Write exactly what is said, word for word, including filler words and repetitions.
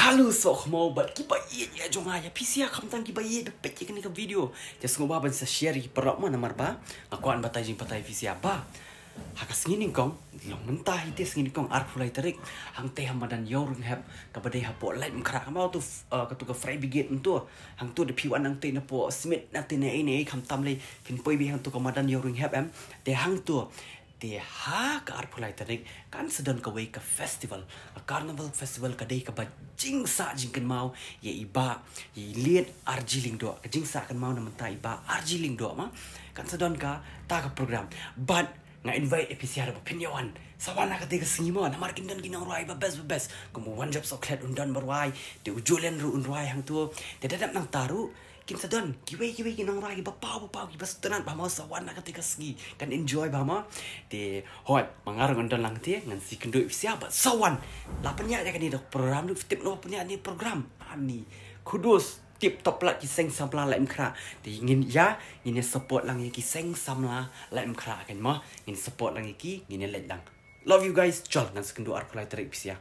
Hello, soh khmaw bad kiba ïeit ïa jong nga, ïa phi sha khamtam kiba ïeit ba peit ïa kane ka video. Te sngewbha ban sa share ïa ki paralok mo, namar ba nga kwah ban batai jingbatai phi sha ba ha ka sngi nyngkong, long mynta hi te sngi nyngkong arphew lai tarik, hangtei ha madan Ïawrynghep kaba dei hapoh Laitumkhrah, ka mut tu, eh, katu ka fire brigade mynta. Hangtu da phi wan nangtei napoh Smit nangtei na ei na ei, khamtam lei phin poi beit hangtu ka madan Ïawrynghep em. Te hangtu, te ha ka arphew lai tarik kan sa don kawei ka festival, a carnival festival, ka dei kaba jingsah jingkynmaw ïa i Bah, ïa i Liet R G Lyngdoh, ka jingsah kynmaw na mynta i Bah R G Lyngdoh mo. Kan sa don kata ka program. Bad nga invite ïa phi sha ruh ba phin ïa wan. Sa wan ha katei ka sngi mo, namar kin don ki nongrwai ba best ba best. Kum u Wanjop Sohkhlet un don ba rwai, te u Julian ruh un rwai hangtu. Te da dep nangta ruh kin sa don kiwei kiwei ki nongrwai kiba paw ba paw, kiba sngewtynnat bha mo. Sa wan ha katei ka sngi, kan enjoy bha mo. Te hooid, ma nga ruh ngan don lang te, ngan sa ïakynduh ïa phi sha, bad sa wan. La pynïaid ïa kane da ka program ruh, tip noh ba pynïaid ne program. Ani, kudos. Tip top lad ki seng samla Laitumkhrah. Te ngin ïa, ngin ïa support lang ïa ki seng samla Laitumkhrah kan mo. Ngin support lang ïa ki, ngin ïa leit lang. Love you guys. Chal, ngan sa ïakynduh arphew lai tarik phi sha.